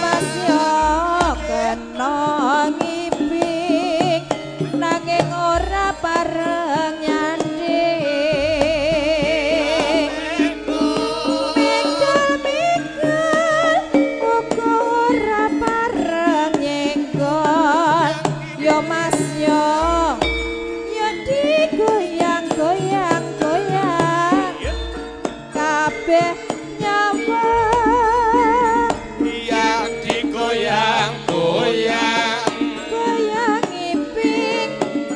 Mas yo kena ngiping nanging ora pareng nyanding. Migel-migel uga ora pareng nyenggol. Yo Mas yo yo digoyang-goyang goyang kabeh nyawa. Yang digoyang-goyang goyang ngiping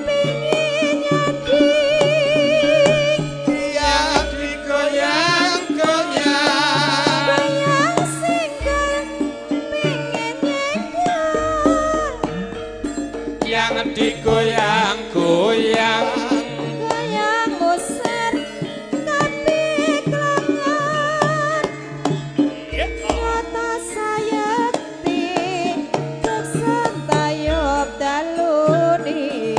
pingin nyanding. Yang digoyang-goyang goyang singgel pingin nyenggol. Yang digoyang-goyang goyang muser kabeh klangan. Nyata sayekti keksen tayub dalu niki.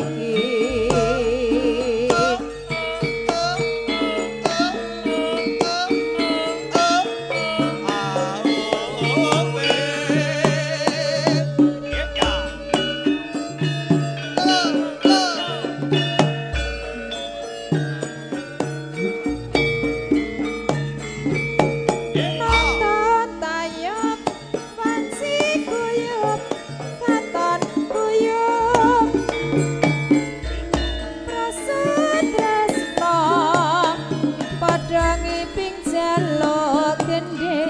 Nonton tayub wanci guyub katon guyub prasut tresno padha ngiping jaluk gendhing.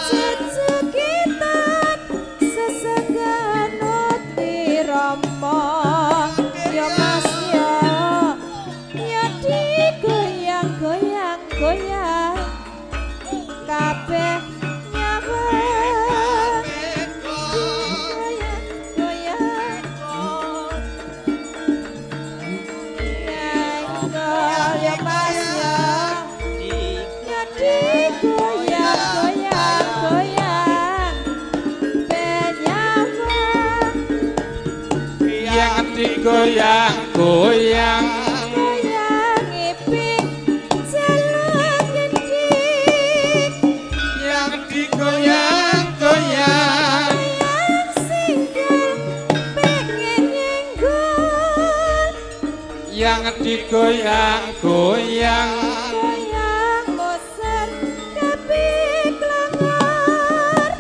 Jejegitan seseganut wirama. Yo Mas yo yo digoyang-goyang goyang kabeh nyawa. Goyang goyang nyenggol. Yo Mas yo yo digoyang-goyang goyang ben nyawa. Yang digoyang-goyang goyang ngiping jaluk gendhing. Yang digoyang-goyang goyang singgel pengen nyenggol. Yang digoyang-goyang goyang muser kabeh klangor.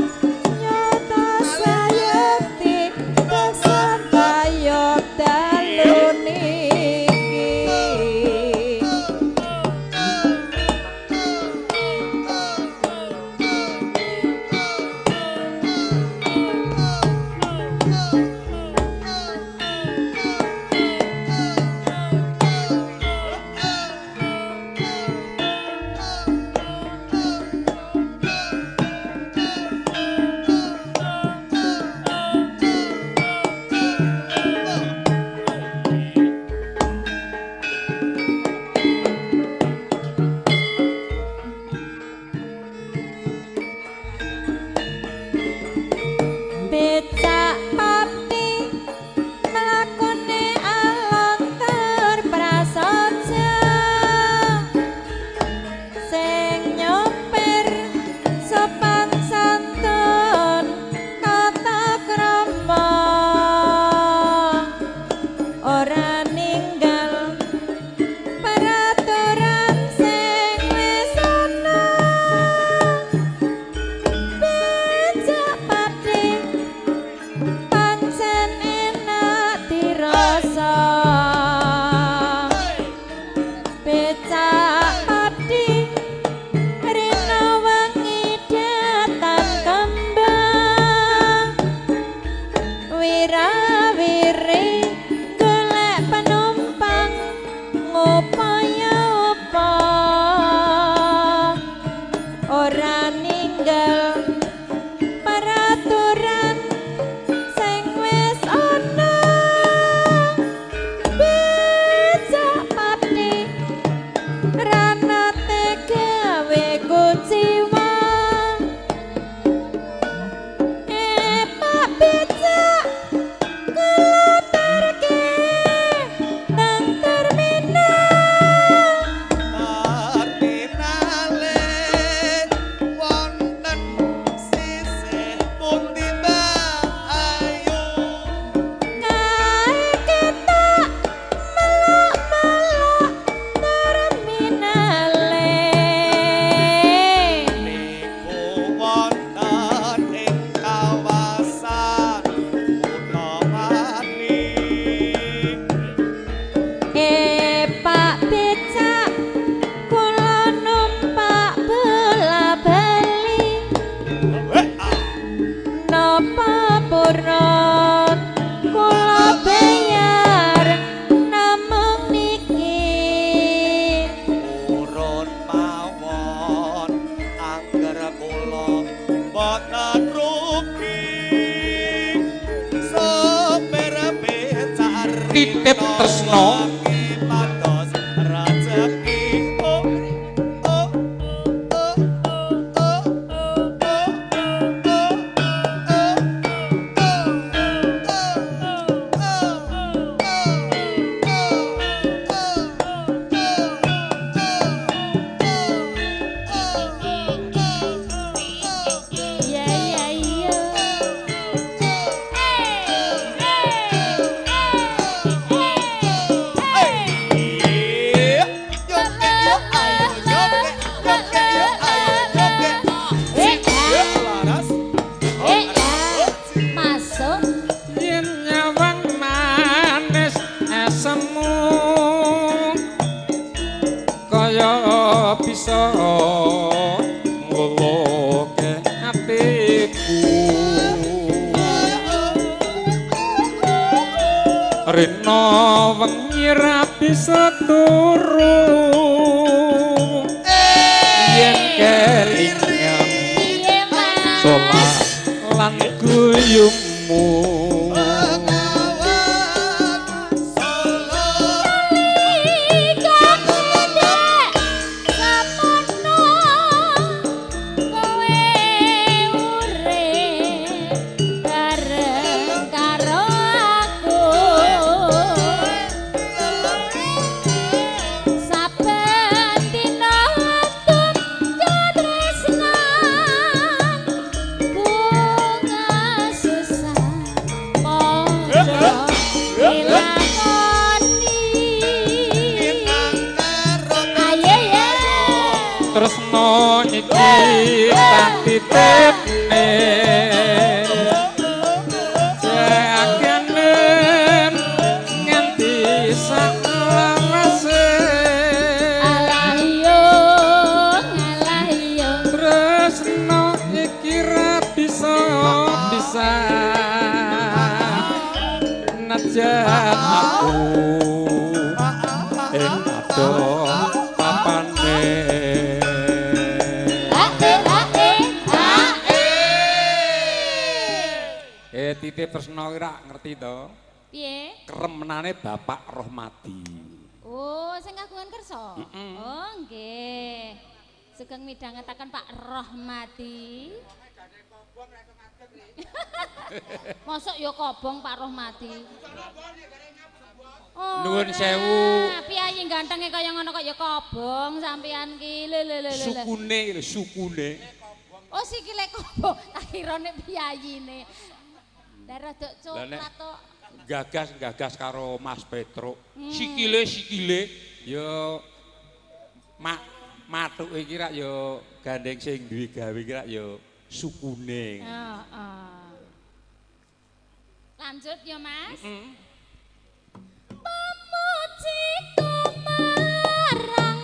Nyata sayekti keksen tayub dalu niki. Becak papi mlakune alon tur prasaja. Sing nyopir sopan santun tata krama ora ninggal peraturan sing wis ana. Becak pati pancen enak dirasa. Becak pati rina wengi datang kembang. Wirawiri golek penumpang ngupaya apa ora ninggal peraturan sing wis ana. Becak pati ranate gawe kuciwa. Pak becak kula terke nang terminal. Terminale wonten Boten rugi sopir becak Titip tresno. Pados rejeki. Oh oh oh oh oh oh Ya ya iya. Masuk. Yen nyawang manis esemu kaya bisa ngluwuhke atiku. Rina wengi ra bisa turu yen kelingan Piye Mas? solah lan guyumu. Tresno iki tak titipne jaganen nganti saklawase. Alah yo, alah yo. Tresno iki ra bisa bisa najan aku ing adoh papane. Titip tresno ki rak ngerti to? Piye? Kremenane Bapak Rohmadi. Oh, sing kagungan kersa. Oh, nggih. Sugeng midhangetaken Pak Rohmadi. Mosok ya kobong Pak Rohmadi. Oh, Nuwun sewu. Piyayi gantenge kaya ngono kok ya kobong sampean ki. Lho lho lho lho. Sukune lho, sukune. Oh, sikile kobong, tak kira nek piyayine. Lah rada coklat tok. Gagas-gagas karo Mas Petruk. Sikile ya mak mathuke iki rak ya gandeng sing duwe gawe iki rak ya sukune. Heeh. Lanjut ya, Mas. Pamuji marang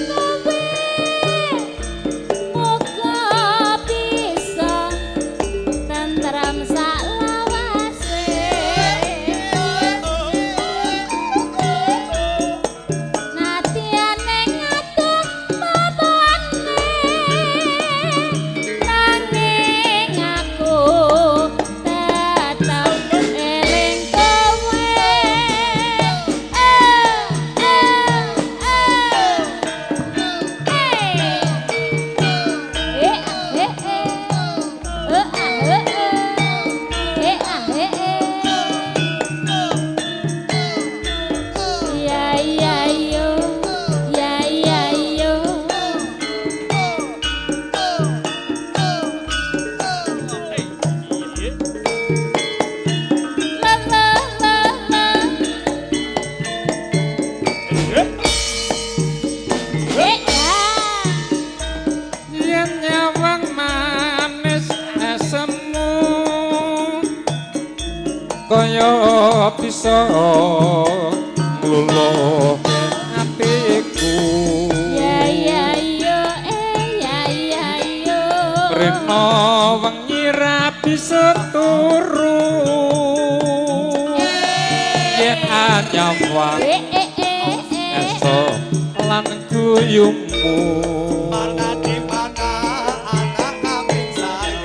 kowe muga bisa tentrem saklawase. Natyane ngatur papane nanging aku tetep eling kowe. Ya ya yo, ya ya yo. La la la la. Eh ya. Yen nyawang manis esemu kaya bisa ngluluhke atiku. Ya ya yo, ya ya yo. Rina wengi ra bisa turu yen anyawang Eh eh eh eh. esok lan guyumu. Mana di mana anak kambing saya.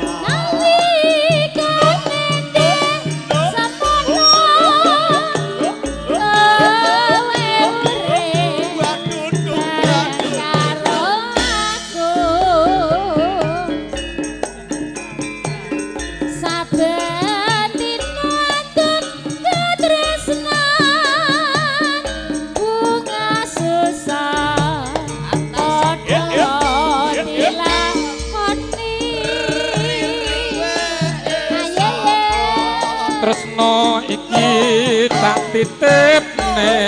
Titipne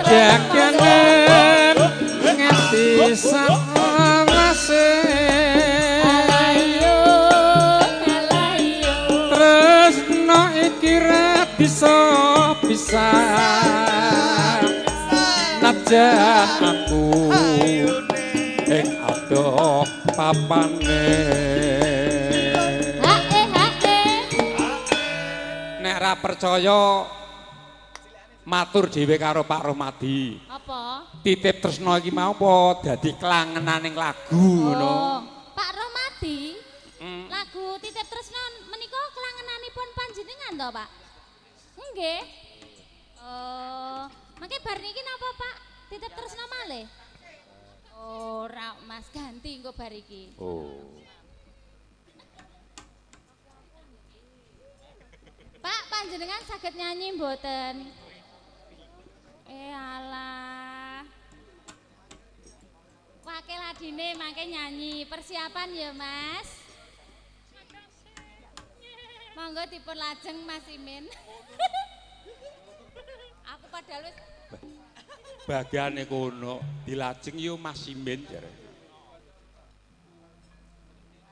jaganen nganti salawase tresno iki ra bisa pisah najan aku ing adoh papane. Nek ra percaya matur dhewe karo Pak Rohmadi. Apa? Titip tresno iki mau apa dadi klangenaning lagu ngono. Oh, Pak Rohmadi. Lagu Titip Tresno menika klangenanipun panjenengan to, Pak? Nggih. Oh, mangke bar niki napa, Pak? Titip Tresno malih? Ora, Mas, ganti engko bar iki. Oh. Pak, panjenengan saged nyanyi mboten? Eh alah. Wakil adine mangke nyanyi. Persiapan ya, Mas. Monggo dipun lajeng Mas Imin. Aku padahal wis bagiane kono dilajeng yo Mas Imin jare.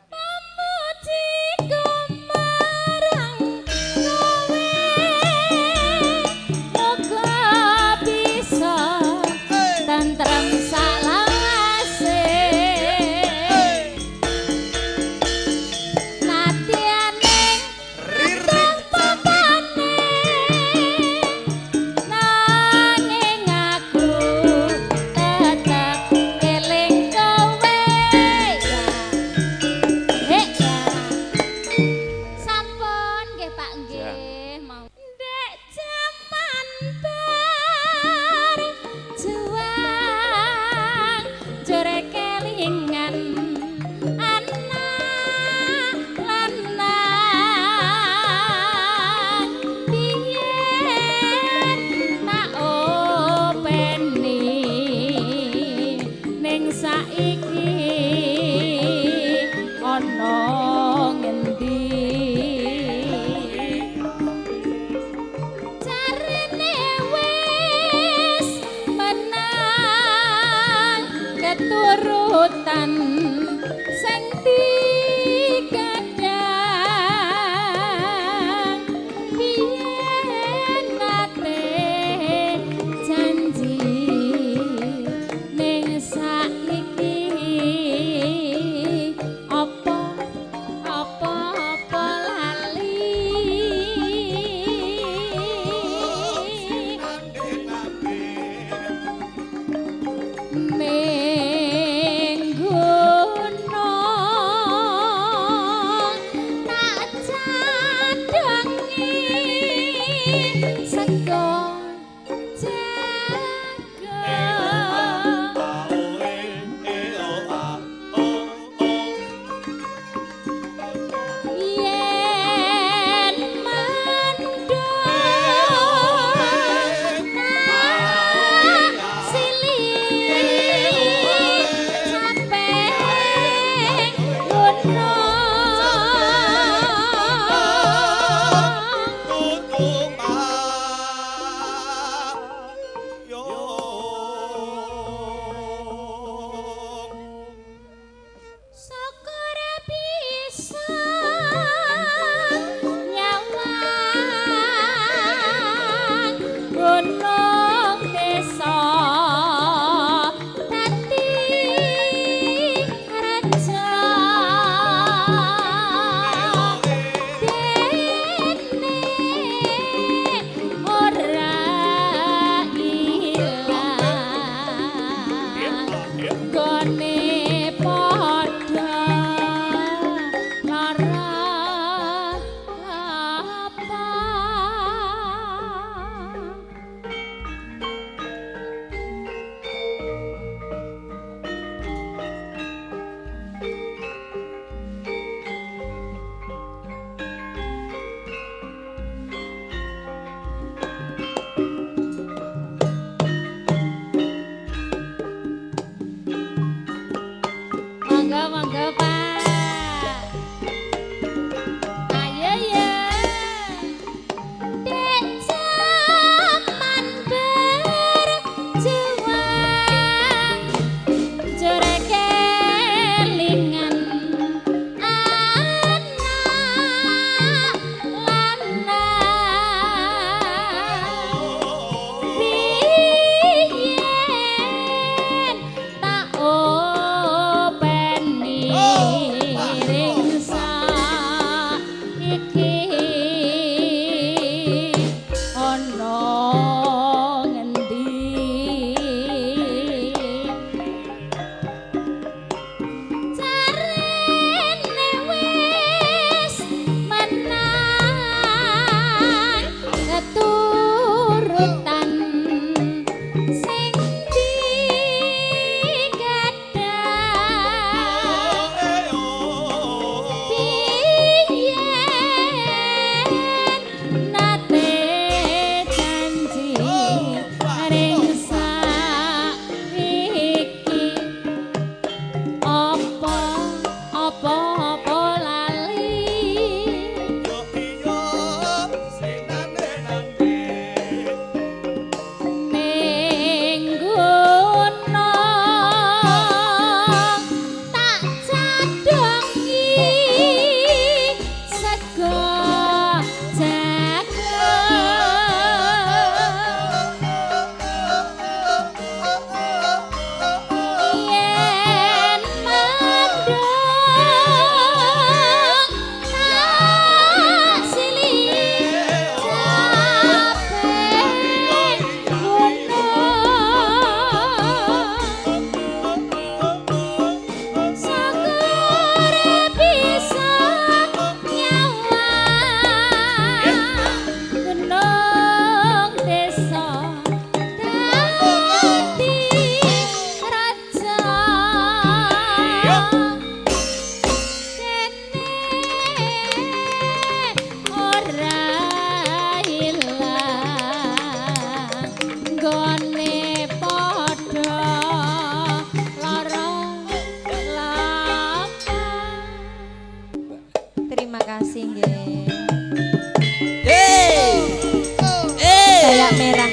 Pamujiku marang kowe muga bisa tentrem salawase nadyaning papane nanging aku tetep eling kowe ya. Hek ya. Sampun nggih Pak nggih. Mau ndek jaman bar juang jore kelingan anak lanang biyen tak openi ning saiki ana ngendi carane wis menang keturutan sing digadang biyen nate janji ning saiki apa apa apa lali ning gunung tak cadhangi sego jago yen mendung tak silih capek gunung. Syukur bisa nyawang gunung desa dadi raja dene ora ilang gone padha lara lapang. Monggo monggo Pak. Ayo ya. kasih nggih. Hey. Hey. Kayak merah.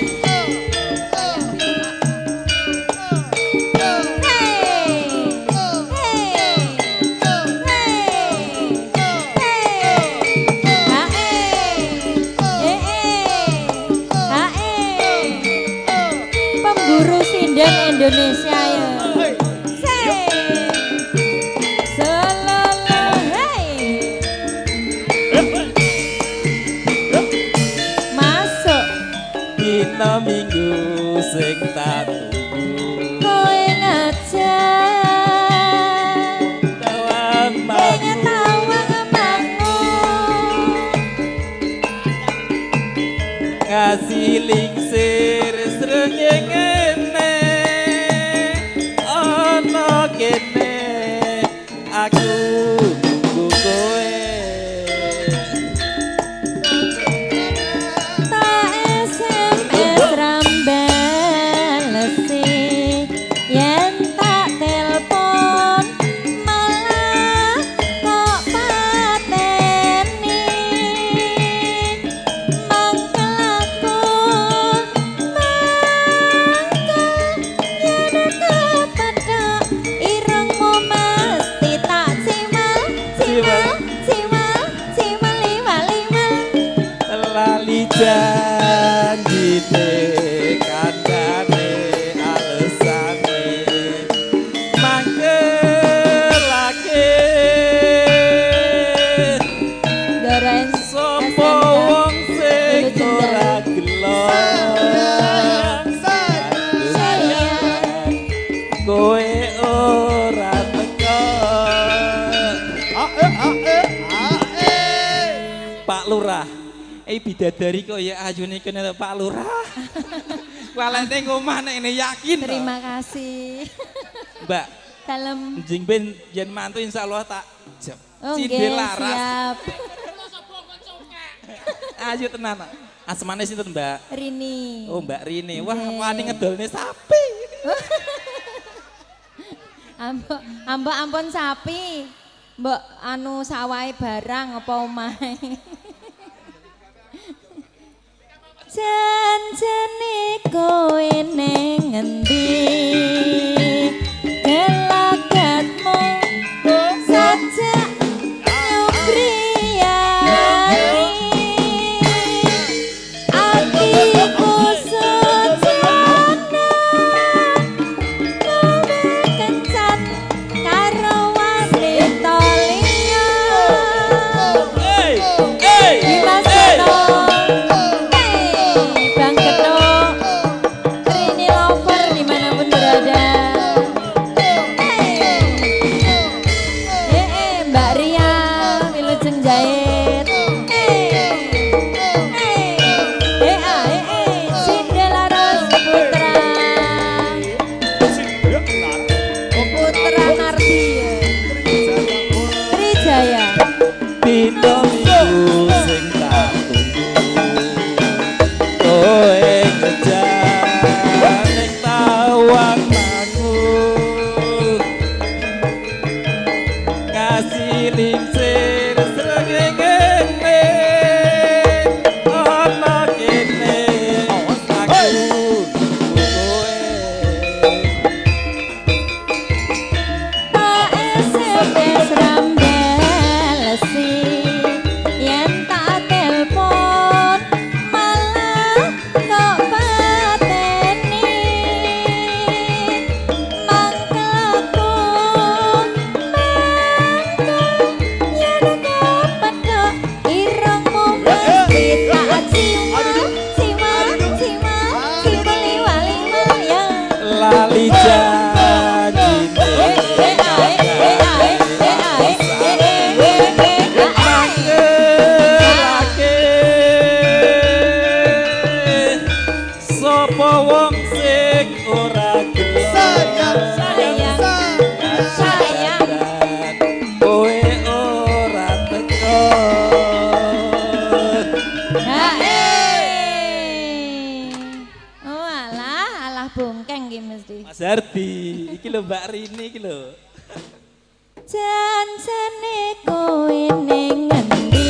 Hey. Hey. Hey. Hey. Ha eh. Ha eh. Pemburu sinden Indonesia ya. Dina minggu sing tak tunggu kowe ngajak tawang mangu ngasih lingsir srengenge ana kene aku nunggu kowe. Janjine kandhane alesane mangkelake sapa wong sing ora gelo kowe ora teko. Pak Lurah, bidadari kok ya ayune kene Pak Lurah. Walene ngomah nek ngene yakin. Terima kasih. Mbak. Dalem. Njing ben yen mantu insyaallah tak oh, cindhe laras. Siap. Ayu tenan. Asmane sinten, Mbak? Rini. Oh, Mbak Rini. Wah, wani ngedolne sapi. Ambok ampun sapi. Mbok anu sawahe barang apa omahe. Janjane kowe ning ngendi gelagatmu sajak nyubriyani atiku sujana kowe kencat karo wanita liya. Hey, hey, hey. Mas Ardi, iki lho Mbak Rini iki lho. Janjane kowe ning ngendi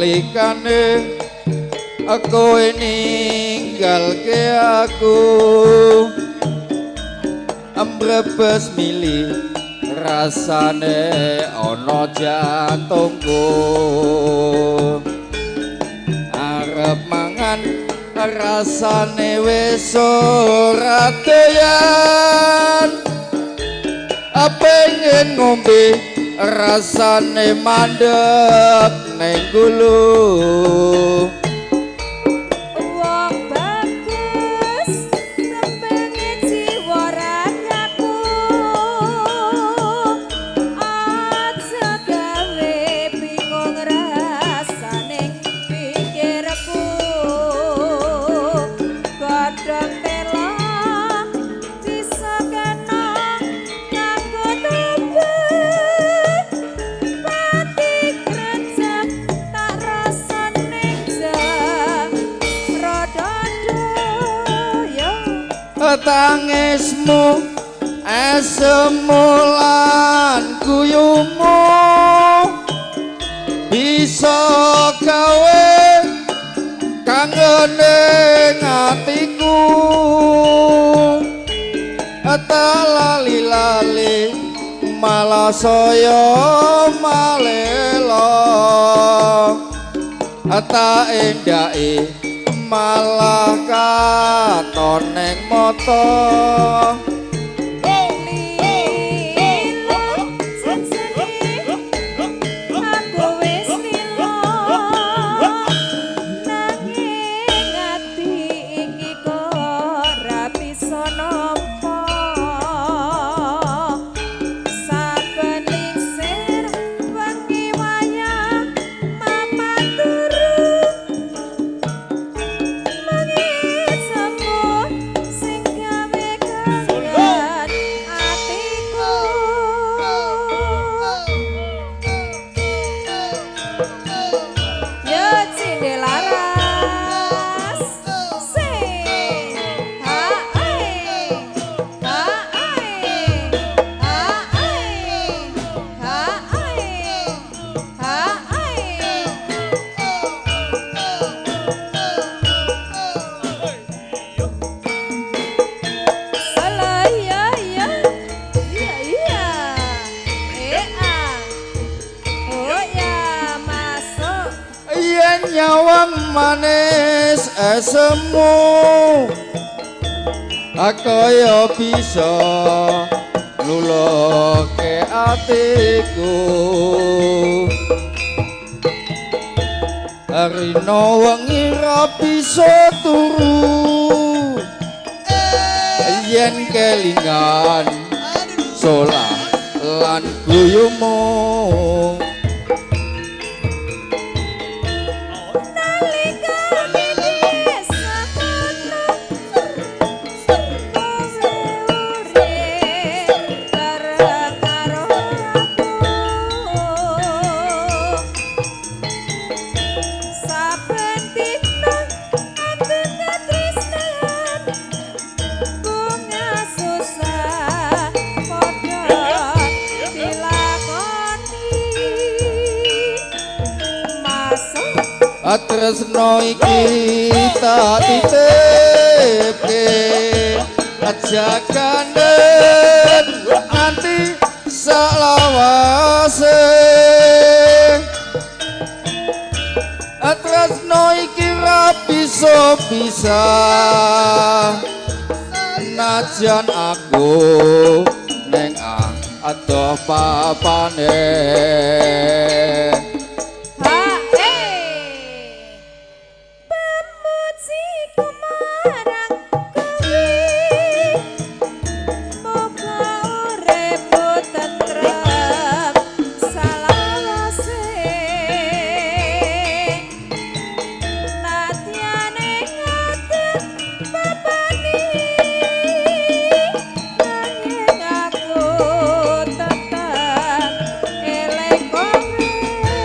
Nalikane kowe ninggalke aku, mbrebes mili rasane ana jantungku. Arep mangan rasane wis ora doyan, pengen ngombe rasane mandek ning gulu. Wong bagus rembenge jiwa ragaku, aja gawe bingung rasane pikirku. Godhong telo bisa kena kanggo tobat, pati krecek tak rasane jero dodo yo. Tangismu esemu lan guyumu bisa gawe kangene atiku. Tak lali-lali malah saya malela, tak endake malah katon ning mata. Lilo senseni aku wis lilo, nanging ati iki kok ora bisa nampa. Saben lingsir wengi wayah mapan turu, mangis sepuh sing gawe kangen atiku. Yo cinde laras sing ha ae ha ae ha ae ha ae ha ae. Salah iya iya iya iya eh ah oh ya masuk. Yen nyawang manis esemu kaya bisa nuloke atiku. Rino wengi ra bisa turu yen kelingan solah lan guyumu. Nalikane semono kowe urip bareng karo aku. Saben dina ati katresnan bunga susah padha dilakoni. Masuk. Tresno iki tak titipke, aja kandhen nganti salawase. Tresno iki ra bisa pisah, najan aku ning adoh papane. Ha eh pamujiku marang kowe, muga uripmu tentrem salawase. Nadyane ngaten papane, nanging aku tetep eling kowe.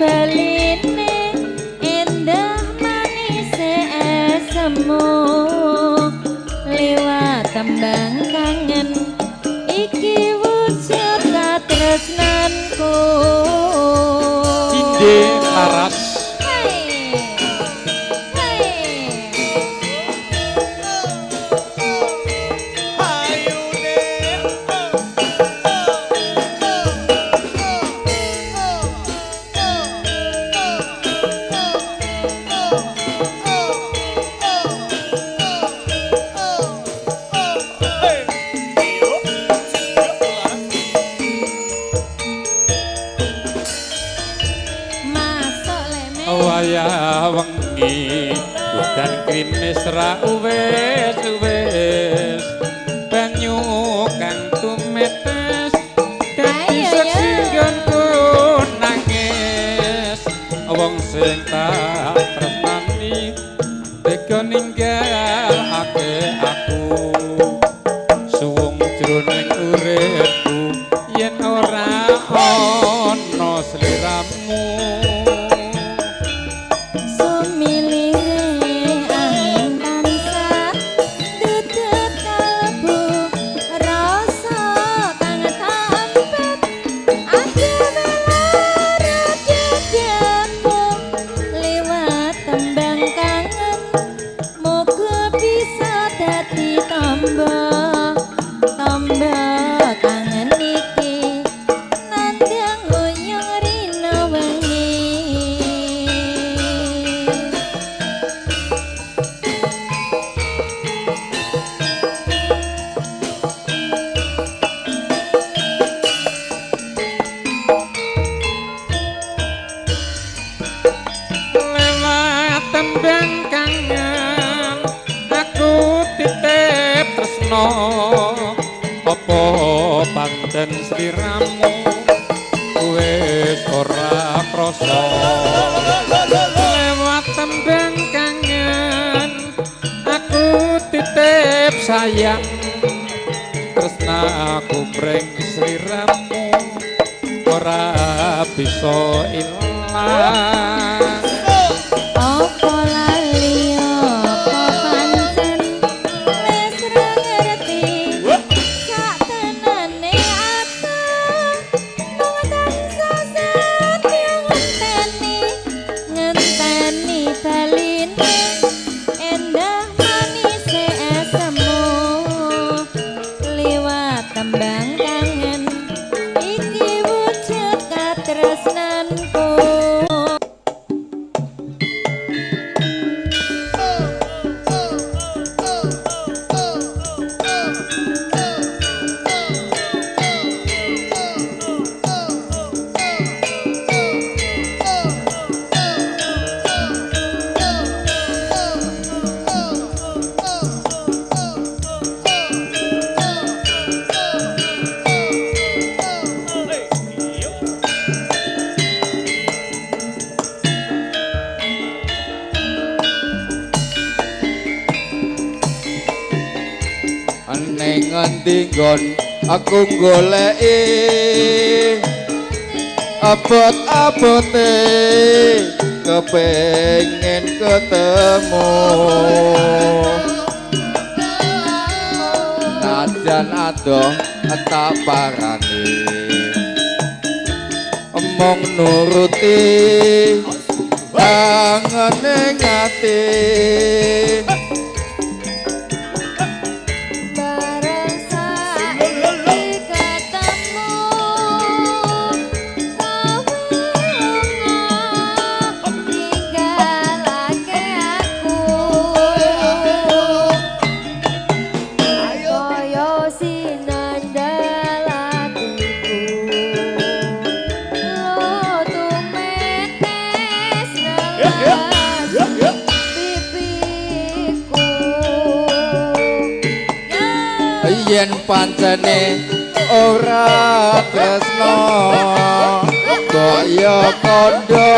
Baline endah manise esemu liwat tembang kangen iki wujud katresnanku. Cinde laras. Wayah wengi udan krimis ra uwes-uwes banyu kang tumetes dadi seksi nggonku nangis wong sing tak tresnani tega ninggalake aku suwung jroning uripku yen ora ana sliramu. Apa pancen sliramu wis ora krasa lewat tembang kangen aku titip sayang tresna aku mring sliramu ora bisa ilang. Apa lali apa pancen wis ra ngerti sak tenane aku mung tansah setya ngenteni ngenteni baline endah manise esemu liwat tembang kangen iki wujud katresnanku. Ning ngendi nggon aku goleki abot-abote kepengin ketemu najan adoh tak parani mung nuruti kangene ati. Yen pancene ora tresno kaya kandha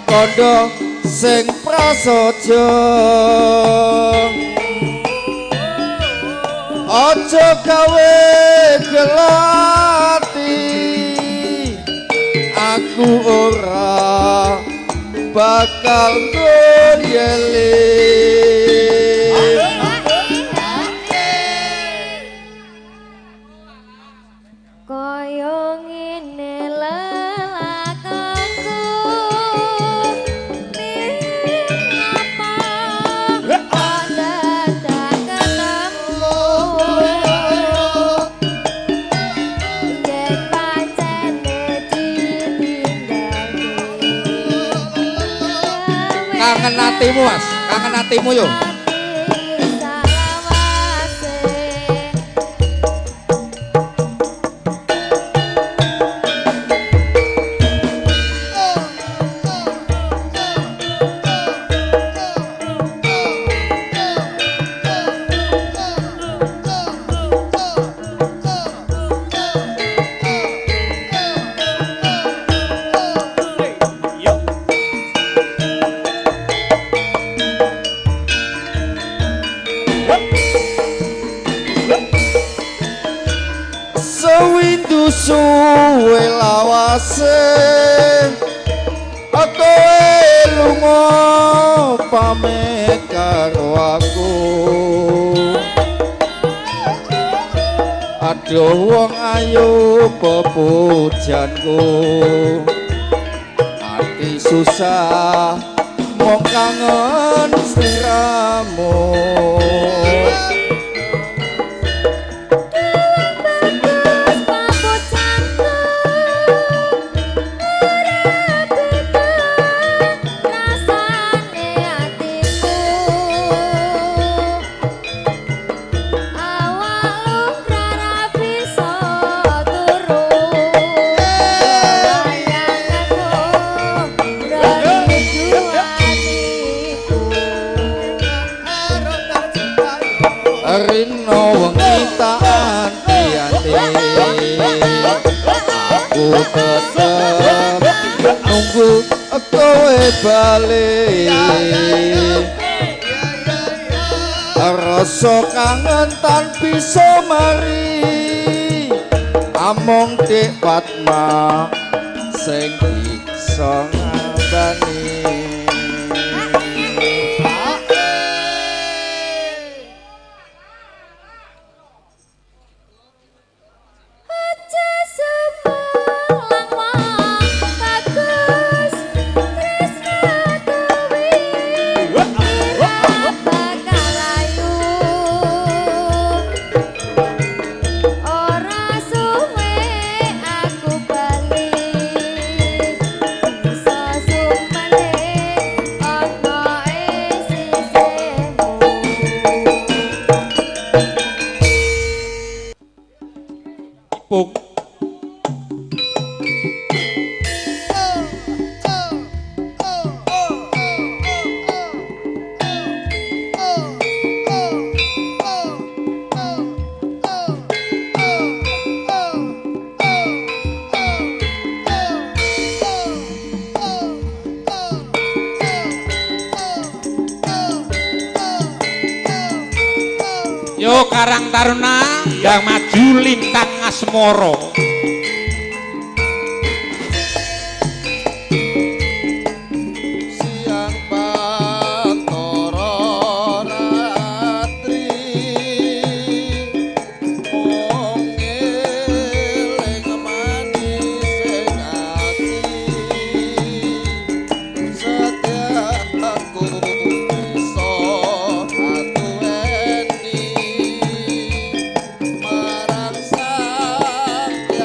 kandha sing prasaja aja gawe gelati aku. Atiku ora bakal goyeli. Kaya ngene lelakonku mingapa kok dadak ketemu yen pancene ditinggalke. Kangen atimu Mas, kangen atimu yo. Sewindu suwe lawase kowe lunga pamit karo aku. Aduh wong ayu pepujanku, ati susah mung kangen sliramu. Rino wengi tak anti-anti, aku tetep nunggu kowe bali. Rasa kangen tan bisa mari, amung Dik Fatma sing bisa ngambani. Yo Karang Taruna ndang maju lintang asmara. Siang pantara ratri mung eling manis ing ati, setiaku bisa atuweni marang Sang Hyang.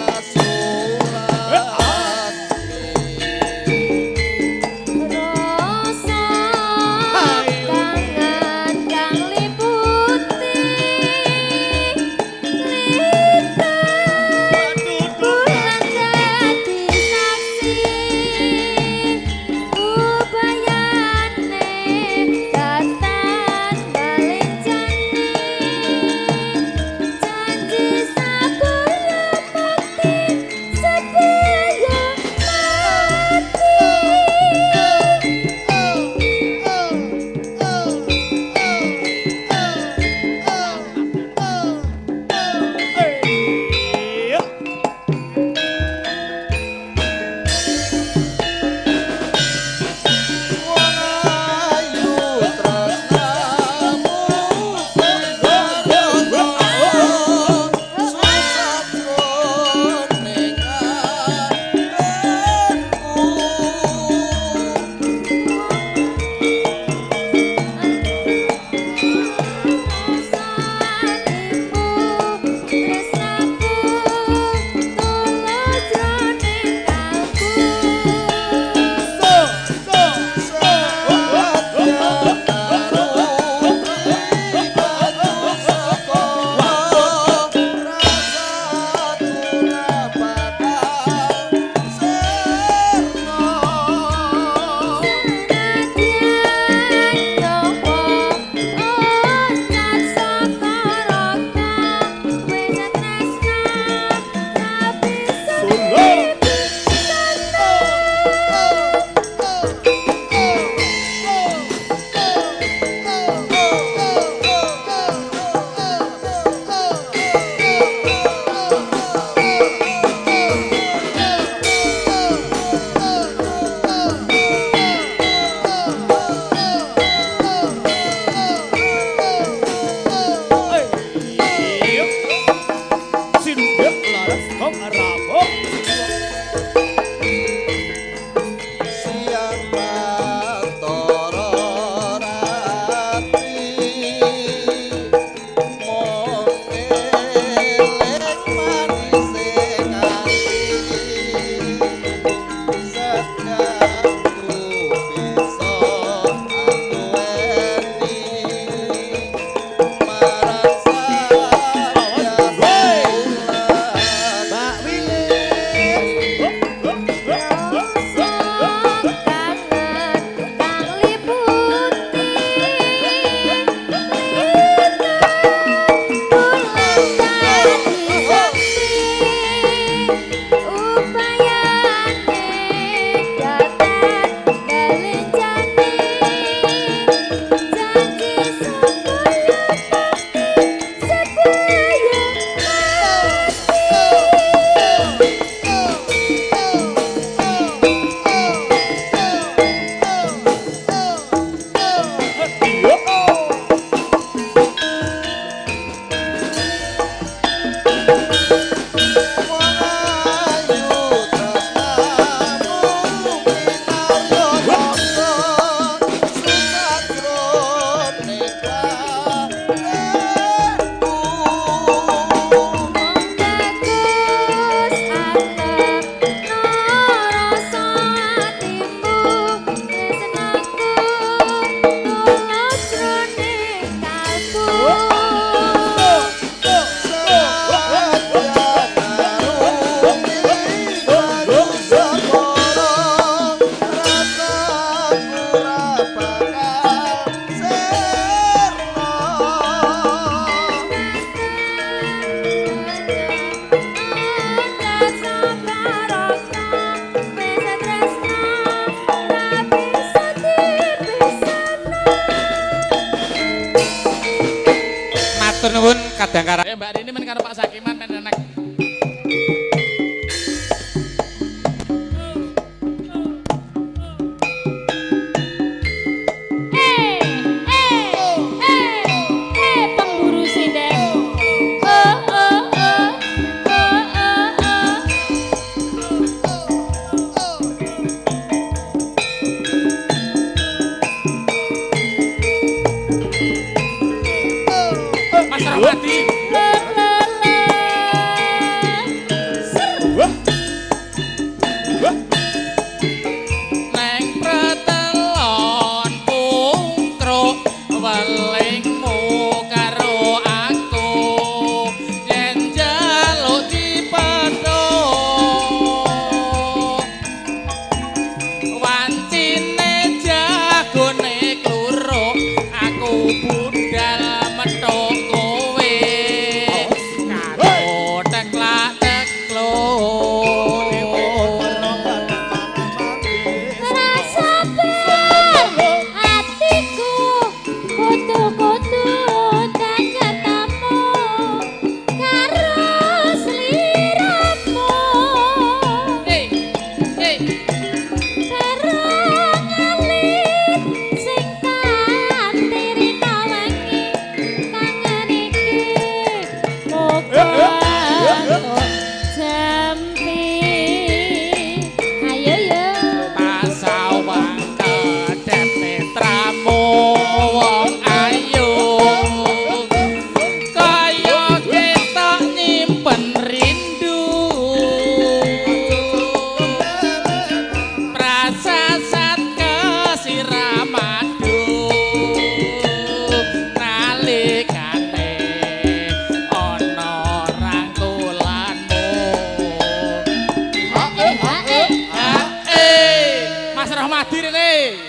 Matur nuwun kadangkara. Mbak Rini men karo Pak Sakiman men enak. Pemburu sinden. Oh oh oh oh oh oh. Mas Rahmadi. Neng pretelon pungkruk welingmu karo aku yen njaluk dipethuk wancine jagone kluruk aku budal methuk kowe karo teklak tekluk. Rasa bar hatiku kutu-kutu tak ketemu karo sliramu. Hey, hey. Karo ngalit sing tak tirita wengi kangen iki muga entuk jampi. Ayo yo. Pasawang kedep netramu wong ayu kaya ketok nyimpen rindu prasasat kesiram madu nalikane ana rangkulanmu. Eh eh. Mas Rahmadi rene.